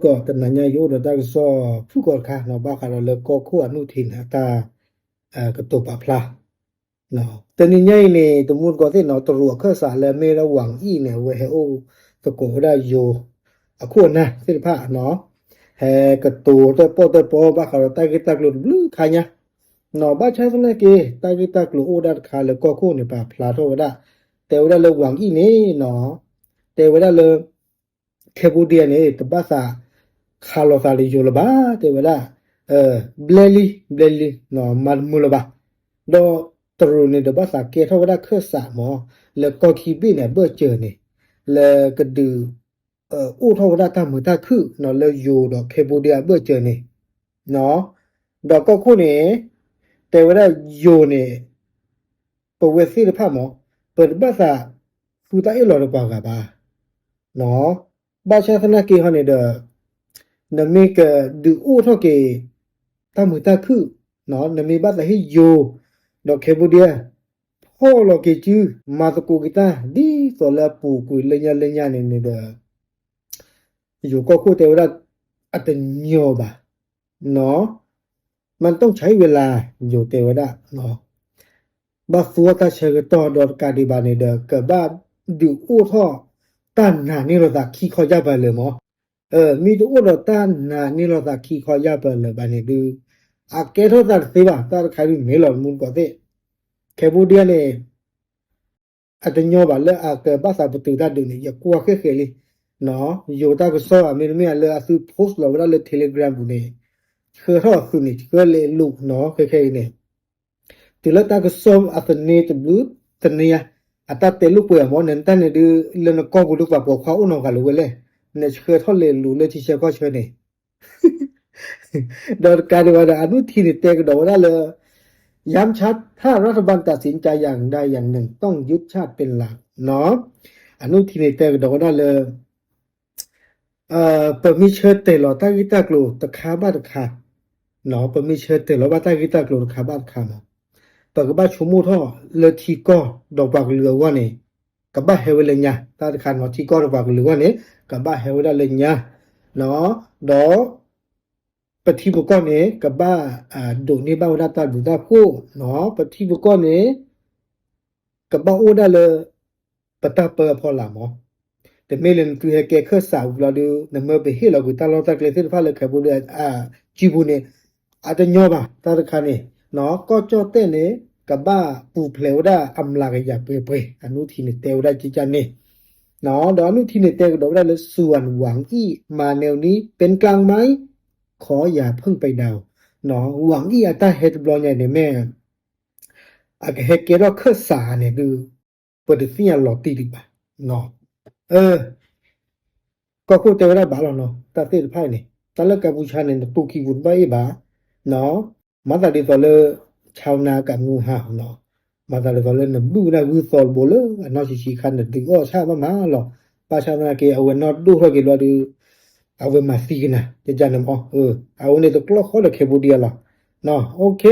ကီးတနၤညါယအိၣ်ဒီးတၢ်ကစီၣ်ဖုၣ်ကိာ်တခါနီၤ ဘၣ်ဃးဒီးလၢကီၢ်ခိၣ်အနုထံန့ၣ် အတၢ်ကတိၤပာ်ဖျါ တနံၤညါအံၤန့ၣ် တမူတကိးသ့ၣ်နီၤ တရူးအခၢၣ်စးလၢမ့ၢ်ဝဲဒၣ် Wang Yi န့ၣ် အဝဲဟဲအိၣ်သကိးဝဲဒၣ်ယိၤအခိၣ်အနၢ်သ့ၣ်တဖၣ်နီၤ ဟဲကတိၤတၢ်ပီၣ်တၢ်ပီဘၣ်ဃးဒီးတၢ်ဂ့ၢ်တၢ်ကျိၤတဘျုးခါညါ နီၤ ဘၣ်ဆၣ်သနာ်က့ တၢ်ဂ့ၢ်တၢ်ကျိၤအိၣ်ဒၣ်တခါလၢကီၢ်ခိၣ်န့ၣ် ပာ်ဖျါထီၣ်ဝဲဒၣ် တဲဝဲဒၣ်လၢ Wang Yi န့ၣ်နီၤ တဲဝဲဒၣ်လၢ Cambodia န့ၣ် တဘၣ်သးခးလိာ်သးဒီးယိၤလၢၤဘၣ် တဲဝဲဒၣ် ဘျဲလံ ဘျဲလံ မၤတမုာ်လၢၤဘၣ် ဒီးတရူးန့ၣ်ဒီးဘၣ်သးကဲထီၣ်ဝဲဒၣ်ခၢၣ်စးမး လၢကီၢ်ခံဘ့ၣ်န့ၣ် အဘၢၣ်စၢၤန့ၣ် လၢကဒုး အိၣ်ထီၣ်ဝဲဒၣ်တၢ်မုာ်တၢ်ခုၣ်နီၤ လၢယိၤဒီး Cambodia အဘၢၣ်စၢၤန့ၣ် ဒီးကီၢ်ခိၣ်န့ၣ် တဲဝဲဒၣ်ယိၤန့ၣ် ပဝဲသ့ၣ်တဖၣ်မး ပတဘၣ်သးဃုတၢ်အ့ၣ်လိာ်ဒီးပှၤဂၤဘၣ် ဘၣ်ဆၣ်သနာ်က့ဟီန့ၣ်ဒီး နမ့ၢ်ကဒုးအိၣ်ထီၣ်က့ၤ တၢ်မုာ်တၢ်ခုၣ် နမ့ၢ်ဘၣ်သးဟ့ၣ်ယိၤ ဒီး Cambodia ဖီၣ်လီၤက့ၤစု မၤသကိးက့ၤတၢ် ဒ်သိးလၢအပူၤကွံာ်လၢညါလၢညါန့ၣ်န့ၣ်ဒီး ယိၤကီၢ်ခိၣ်တဲဝဲဒၣ် အတညီဘၣ် နီၤ မ့ၢ်တုံၣ်ဆါအံၤဝဲလၢ ယိၤတဲဝဲဒၣ် ဘၣ်သူအီၤတၢ်ဆၢကတီၢ်ဒီးတကးဒံးဘၣ်န့ၣ်ဒီး ကဘၣ်ဒုးအိၣ်ထီၣ်တၢ်နာ်န့ၢ်လိာ်သးခံခီယၢ်ပၤလၢာ်မး, မ့ၢ်တအိၣ်ဒီးတၢ်နာ်န့ၢ်လိာ်သးခံခီယၢ်ပၤလၢာ်ဘၣ်န့ၣ်ဒုး အကဲထီၣ်သးတသ့ဘၣ်, တၢ်တခါဒုးမ့ၢ်လီၤမူတကိးသ့ၣ်, Cambodia န့ၣ် အတညီဘၣ်လၢအကဘၣ်သးပတုာ်တၢ်ဒုးန့ၣ် ယကွၢ်ဃဲဃဲလံ, ယိၤတၢ်ကစီၣ်မ့တမ့ၢ်လၢအသု post လီၤဝဲဒၣ်လၢ Telegram ပူၤန့ၣ် ဆှၢထီၣ်အသုးန့ၣ် ဆှၢလဲၤလိာ်နီၤ ခဲခဲအံၤန့ၣ် တုၤလၢတၢ်ကစီၣ်အသန့တဘျုးသန့ဧါ, အတၢ်တဲလိာ်ကွဲအမ့ၢ် နတၢ်န့ၣ်ဒုး လၢနကီၢ်ပူၤဒုးပှၤပိာ်ခွါအိၣ်နီတဂၤလၢၤဝဲလဲၣ်, နဆှၢထီၣ်လဲၤလိာ်လၢထံဆၢကီၢ်ဆၢန့ၣ် ဒီးတကးဒံးဘၣ်ဒီး အနုထံန့ၣ်တဲကဒီးဝဲဒၣ်လၢ ย้ำชัด ถ้ารัฐบาลตัดสินใจอย่างใดอย่างหนึ่ง ต้องยึดชาติเป็นหลัก နီၤ, အနုထံန့ၣ်တဲကဒီးဝဲဒၣ်လၢ ပမ့ၢ်ဆၢတဲာ်လီၤတၢ်ဂ့ၢ်တၢ်ကျိၤတခါဘၣ်တခါ, ပမ့ၢ်ဆၢတဲာ်လီၤဘၣ်တၢ်ဂ့ၢ်တၢ်ကျိၤတခါဘၣ်တခါမး, ပကဘၣ်ဆိကမိၣ်ထီၣ်လၢထံကီၢ်ဒီးပှၤကလုာ်အဂီၢ်န့ၣ် ကဘၣ်ဟဲဝဲလၢညါ, တၢ်တခါနီၤ ထံကီၢ်ဒီးပှၤကလုာ်အဂီၢ်န့ၣ် ကဘၣ်ဟဲဝဲဒၣ်လၢညါ, ဒီး ပထံပကီၢ်န့ၣ် ကဘၣ်ဒိးန့ၢ်ဘၣ်ဝဲဒၣ်တၢ်ဘျုးတၢ်ဖှိၣ်, ပထံပကီၢ်န့ၣ် ကဘၣ်အိၣ်ဒၣ်လၢ ပတၢ်ပၢအဖီလာ်မး, တမ့ၢ်လၢနသုဟဲကဲခၢၣ်စးဝံၤလီၤဒုး နမၢပဟ့ၣ်လီၤကွံာ်တၢ်လီၢ်တၢ်ကျဲသ့ၣ်တဖၣ်လၢ Cambodia အစုပူၤန့ၣ် အတညီဘၣ်, တၢ်တခါန့ၣ် ကီၢ်ကၠီၣ်တဲၣ်န့ၣ် ကဘၣ်ပူၤဖျဲးဝဲဒၣ်အမျးကယၤပှဲၤပှဲၤ, အနုထံန့ၣ်တဲဝဲဒၣ်ကကန့ၣ်, ဒီးအနုထံန့ၣ်တဲကဒီးဝဲဒၣ်လၢ ส่วนหวังอี้มาแนวนี้เป็นกลางไหม ขออย่าเพิ่งไปเดา หวังอี้ အတၢ်ဟဲတဘျီညါန့ၣ်မ့ၢ် အကဟဲကဲထီၣ်ခၢၣ်စးန့ၣ်ဒုး ပတသ့ၣ်ညါလီၤတံၢ်ဒံးဘၣ်, ကီၢ်ခိၣ်တဲဝဲဒၣ်ဘၣ်လီၤနီၤ တၢ်သ့ၣ်တဖၣ်အံၤန့ၣ် တၢ်လၢကၢပူၤဆါန့ၣ် နတူၢ်ခံပူၤတဘၣ်အ့ၣ်ဘၣ်, မၤသးဒ်သိးလၢ ဆါနါကမူဟါနီၤ, မၤသးဒ်သိးလၢနဘုၣ်ဝဲဒၣ်ဂုၢ်သီတဘိလၢအနီၢ်ဆံးဆံးခါ နဒုးအီၣ်ဆၣ်မးမးလီၤ, ဘၣ်ဆၣ်သနာ်က့ အဝဲနီၢ်ဒိၣ်ထီၣ်က့ၤဘျီဒုး အဝဲမၤသံကနၤ ကကန့ၣ်မး, အဝဲန့ၣ်တကျီၢ်ဃီဒီး Cambodia လီၤ, OK